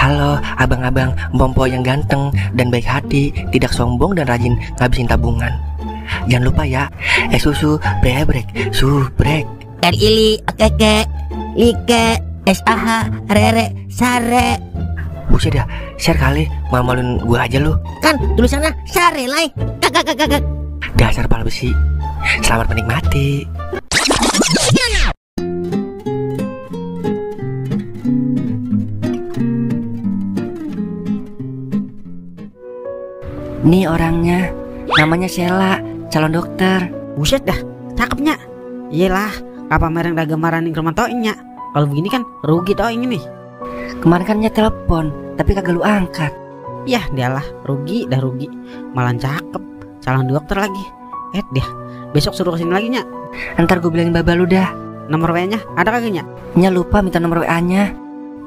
Halo abang-abang Mpompo yang ganteng dan baik hati, tidak sombong dan rajin ngabisin tabungan. Jangan lupa ya, susu brebrek, subrek. Ili, keke, like, SAH, rere, sare. Buset dah, share kali, malu-maluin gua aja lu. Kan tulisannya sare lai. Kakak. Dasar pala besi. Selamat menikmati. Nih orangnya, namanya Sheila, calon dokter. Buset dah, cakepnya. Iyalah, apa mereng dah gemaranin ke rumah Toingnya. Kalau begini kan rugi Toing ini. Kemarin kan nya telepon, tapi kagak lu angkat. Yah, dialah, rugi dah rugi. Malah cakep, calon dokter lagi. Dia, besok suruh kesini lagi Nya. Ntar gue bilangin baba lu dah. Nomor WA-nya ada kagak Nya? Nya lupa minta nomor WA-nya.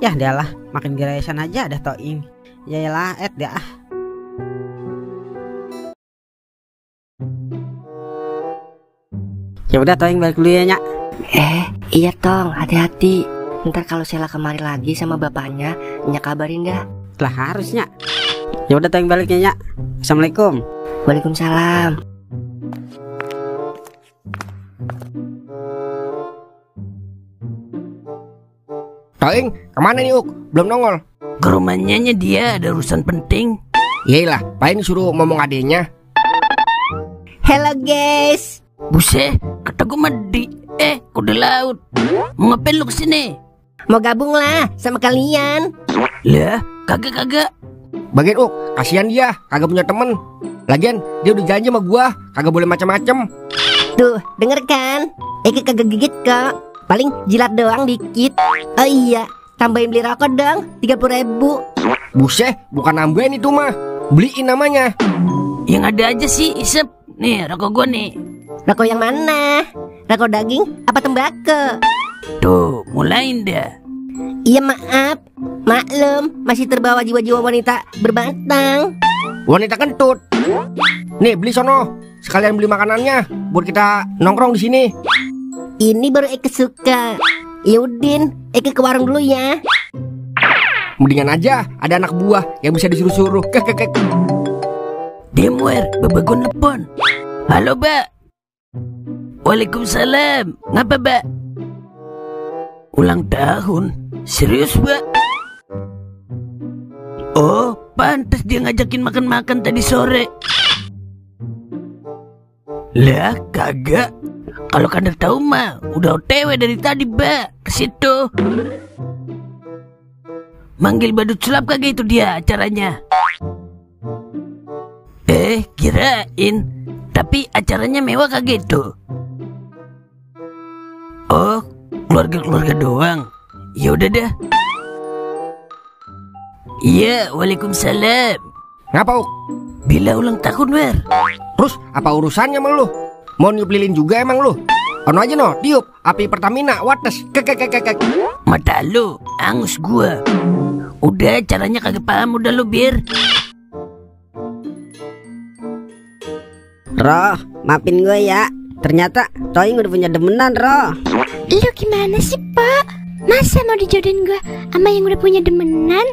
Yah, dialah, makin geresan aja dah Toing. Yaelah, dia ah. Ya udah Toing balik dulu ya Nya. Iya Tong, hati-hati. Ntar kalau Sheila kemari lagi sama bapaknya, Nya kabarin dah. Lah harusnya. Ya udah Toing baliknya Nya. Assalamualaikum. Waalaikumsalam. Toing, kemana nih Uk? Belum nongol. Ke rumahnya dia ada urusan penting. Yailah, paling suruh ngomong adenya. Hello guys. Buset, kata gue mandi. Kuda laut. Mau ngapain lu kesini? Mau gabung lah sama kalian. Lah, kagak. Bagian Uk, kasihan dia, kagak punya temen. Lagian dia udah janji sama gua, kagak boleh macam-macam. Tuh, denger kan? Kagak gigit kok. Paling jilat doang dikit. Oh iya, tambahin beli rokok dong, 30.000. Buset, bukan nambahin itu mah, beliin namanya. Yang ada aja sih, isep. Nih, rokok gua nih. Rokok yang mana? Rokok daging apa tembakau? Tuh, mulain dah. Iya maaf, maklum, masih terbawa jiwa-jiwa wanita berbatang. Wanita kentut. Nih, beli sono. Sekalian beli makanannya buat kita nongkrong di sini. Ini baru Eke suka. Yudin, Eke ke warung dulu ya. Mendingan aja ada anak buah yang bisa disuruh-suruh. Demwer, babagon telepon. Halo, Mbak. Waalaikumsalam. Ngapa, Mbak? Ulang tahun. Serius, Mbak? Oh, pantas dia ngajakin makan-makan tadi sore. Lah, kagak. Kalau kanda tahu mah udah OTW dari tadi, Mbak, ke situ. Manggil badut sulap kagak itu dia acaranya? Kirain. Tapi acaranya mewah kagak itu? Oh, keluarga-keluarga doang. Ya udah dah. Iya, waalaikumsalam. Ngapa Uk? Bila ulang tahun, Wer. Terus apa urusannya sama lu? Mau niup lilin juga emang lu? Ono aja no, tiup api Pertamina, wates. Mata lu, angus gua. Udah, caranya kagak paham udah lu, Bir. Roh, maafin gue ya. Ternyata Toing udah punya demenan, Roh. Lu gimana sih, Pak? Masa mau dijodohin gue sama yang udah punya demenan?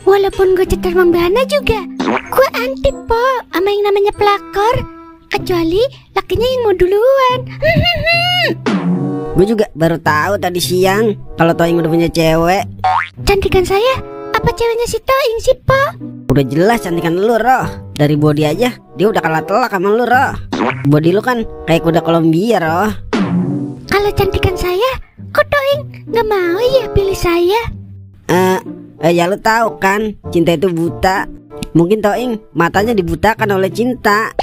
Walaupun gue cetar membana juga, gue anti, Pak, sama yang namanya pelakor. Kecuali lakinya yang mau duluan. Gue juga baru tahu tadi siang kalau Toing udah punya cewek. Cantikan saya apa ceweknya si Toing sih, Pak? Udah jelas cantikan lu, Roh. Dari body aja dia udah kalah telak sama lu, Roh. Body lu kan kayak kuda Kolombia, Roh. Kalau cantikan saya, kok Toing nggak mau ya pilih saya? Ya lu tahu kan, cinta itu buta. Mungkin Toing matanya dibutakan oleh cinta.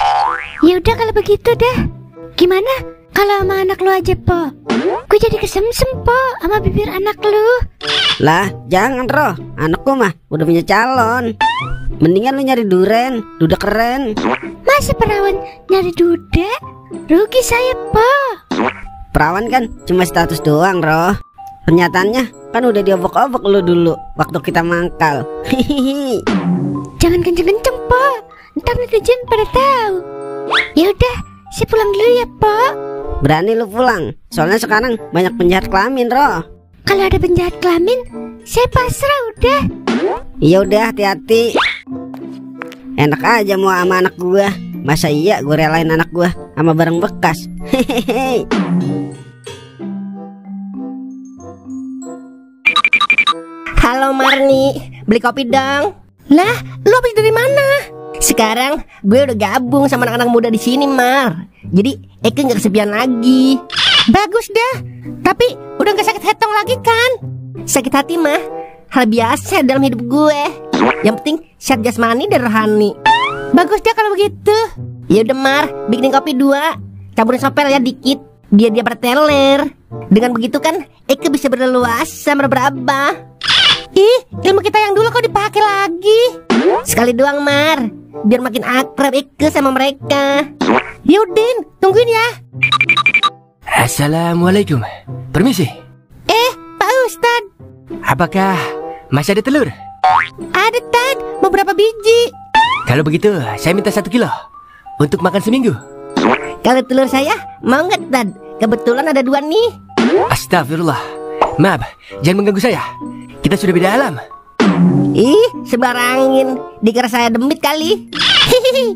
Ya udah kalau begitu dah. Gimana kalau sama anak lu aja, Po? Gue jadi kesemsem, Po, sama bibir anak lu. Lah, jangan, Roh. Anakku mah udah punya calon. Mendingan lu nyari duren, duda keren. Masa perawan nyari duda? Rugi saya, Po. Perawan kan cuma status doang, Roh. Pernyataannya kan udah diobok-obok lu dulu waktu kita mangkal. Hihihi. Jangan kenceng-kenceng, Po. Ntar netizen pada tahu. Ya udah, saya pulang dulu ya, Po. Berani lu pulang? Soalnya sekarang banyak penjahat kelamin, Roh. Kalau ada penjahat kelamin, saya pasrah udah. Iya udah, hati-hati. Enak aja mau sama anak gua. Masa iya gue relain anak gua sama barang bekas. Hehehe. Halo Marni, beli kopi dong. Lah, lu habis dari mana? Sekarang gue udah gabung sama anak-anak muda di sini, Mar. Jadi Eke nggak kesepian lagi. Bagus dah. Tapi udah nggak sakit hetong lagi kan? Sakit hati mah hal biasa dalam hidup gue. Yang penting sehat jasmani dan rohani. Bagus dah kalau begitu. Ya udah Mar, bikinin kopi 2. Campurin sopel ya dikit, biar dia berteler. Dengan begitu kan Eke bisa berleluasa meraba-raba. Ih, ilmu kita yang dulu kok dipakai lagi. Sekali doang Mar, biar makin akrab Eke sama mereka. Yudin, tungguin ya. Assalamualaikum. Permisi. Pak Ustadz. Apakah masih ada telur? Ada Tad, beberapa biji. Kalau begitu saya minta 1 kilo untuk makan seminggu. Kalau telur saya mau nggak Tad? Kebetulan ada 2 nih. Astagfirullah. Maaf, jangan mengganggu saya. Kita sudah beda alam. Ih, sebarangin. Dikira saya demit kali. Hihihi.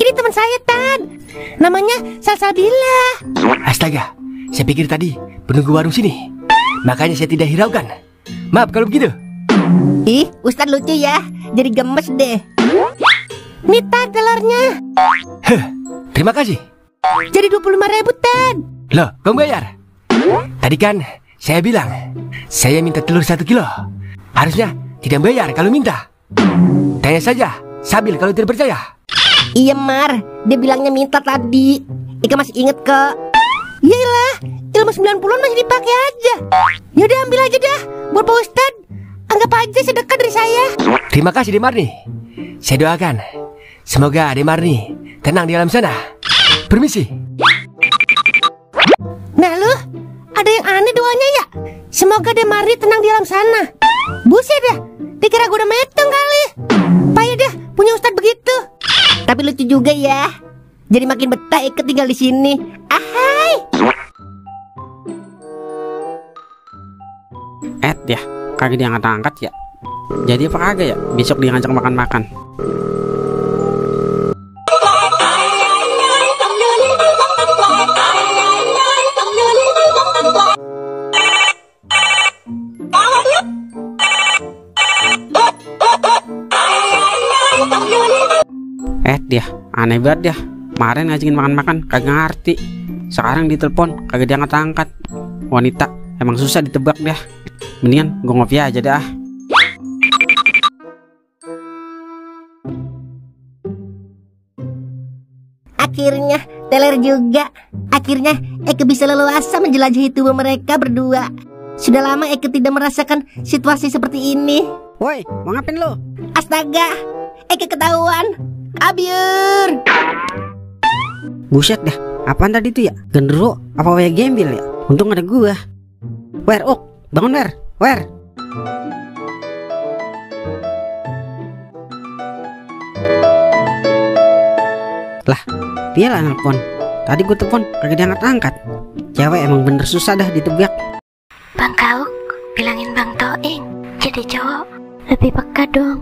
Ini teman saya Tad, namanya Salsabila. Astaga, saya pikir tadi penunggu warung sini. Makanya saya tidak hiraukan. Maaf kalau begitu. Ih, Ustadz lucu ya. Jadi gemes deh. Nih Tad telurnya. Terima kasih. Jadi 25.000 Tad. Loh, kau bayar? Tadi kan saya bilang saya minta telur 1 kilo. Harusnya tidak bayar kalau minta. Tanya saja Sabil kalau tidak percaya. Iya Mar, dia bilangnya minta tadi. Ika masih inget kok. Yaelah, ilmu 90-an masih dipakai aja. Yaudah ambil aja dah, buat Pak Ustadz. Anggap aja sedekah dari saya. Terima kasih Demarni. Saya doakan semoga Demarni tenang di alam sana. Permisi. Nah lu, ada yang aneh doanya ya. Semoga Demarni tenang di alam sana. Buset dah, dikira gue udah metong kali. Payah dah punya Ustadz begitu. Tapi lucu juga ya. Jadi makin betah ikut tinggal di sini. Ahai. Ya, kagak diangkat-angkat ya. Jadi apa kagak ya? Besok dia ngajak makan-makan. Dia aneh banget dia. Kemarin ngajakin makan-makan kagak ngerti. Sekarang ditelepon kagak diangkat-angkat. Wanita emang susah ditebak dah. Mendingan gue ngopi aja dah. Akhirnya teler juga. Akhirnya Eke bisa leluasa menjelajahi tubuh mereka berdua. Sudah lama Eke tidak merasakan situasi seperti ini. Woi, mau ngapain lo? Astaga, Eke ketahuan. Kabur. Buset dah, apaan tadi tuh ya? Gendero apa waya gembel ya? Untung ada gua. Wer, bangun Wer. Wer. Lah, dia lah nelpon. Tadi gua telepon kagak diangkat-angkat. Cewek emang bener susah dah ditebak. Bang Kauk, bilangin Bang Toing jadi cowok lebih peka dong.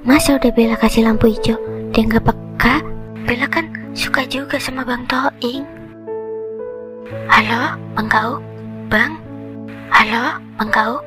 Masa udah Bella kasih lampu hijau dia nggak peka? Bella kan suka juga sama Bang Toing. Halo Bang Kauk? Bang? Halo Bang Kauk?